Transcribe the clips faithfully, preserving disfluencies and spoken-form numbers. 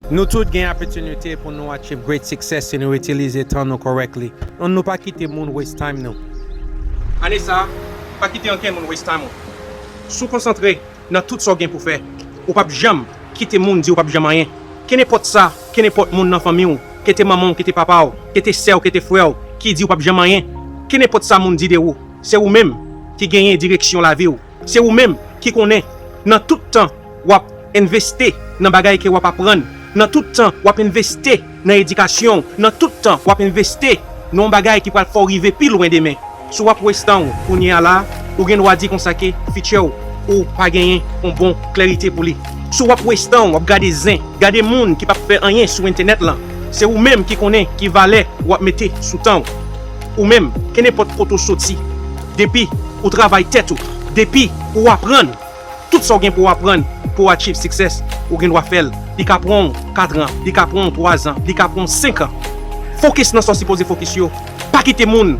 Nou tout gen opportunity pou nou achieve great success si nou itilize tan nou correctly. Nou pa kite moun waste time nou. Ane sa, pa kite ankenn moun waste time ou. Si w konsantre nan tout sa w gen pou fè, ou p ap janm kite moun di w p ap janm anyen. Kenenpòt sa, kenenpòt moun nan fanmi w, kete manman w, kete papa w, kete sè w, kete frè w, ki di w p ap janm anyen. Kenenpòt sa moun di de ou, se ou menm ki genyen direksyon lavi w. Se ou menm ki konnen nan tout tan w ap envesti nan bagay ke w ap aprann, nan tout tan w ap envesti nan edikasyon w, nan tout tan w ap envesti nan yon bagay ki pral fè w rive pi lwen demen. Si w ap waste tan w kounye a la, ou gen dwa di konsa ke future w, ou pa genyen yon bon klarite pou li. Si w ap waste tan w, w ap gade zen, gade moun ki p ap fè anyen sou entènèt lan, se ou menm ki konnen ki valè w ap mete sou tan w. Ou menm, kenenpòt kote w soti, depi ou travay tèt ou, depi ou aprann, tout sa w gen pou w aprann pou w achieve success, ou gen dwa fè l. Li ka pran w kat an, li ka pran w twa zan, li ka pran w senk an. Focus nan sa w sipoze focus yo. Pa kite moun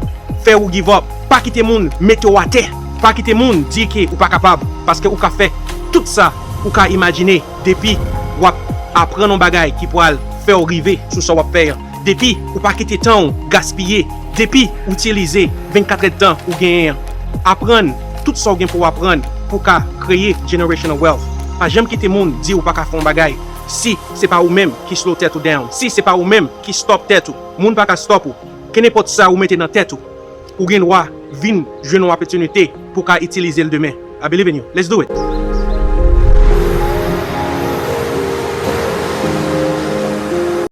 fè ou give up. Pa kite moun mete w atè. Pa kite moun di ke ou pa kapab, paske ou ka fè tout sa ou ka imajine depi w ap aprann yon bagay ki pral fè w rive sou sa w ap fè an. Depi ou pa kite tan w gaspiye, depi ou itilize vennkat èdtan ou genyen an, aprann tout sa w gen pou w aprann pou w ka kreye generational wealth. Pa janm kite moun di ou pa ka fè yon bagay si se pa ou menm ki slow tèt ou down, si se pa ou menm ki stop tèt ou. Moun pa ka stop ou. Kenenpòt sa ou mete nan tèt ou, ou gen dwa vin jwenn yon opportunity pou w ka itilize l demen. I believe in you. Let's do it.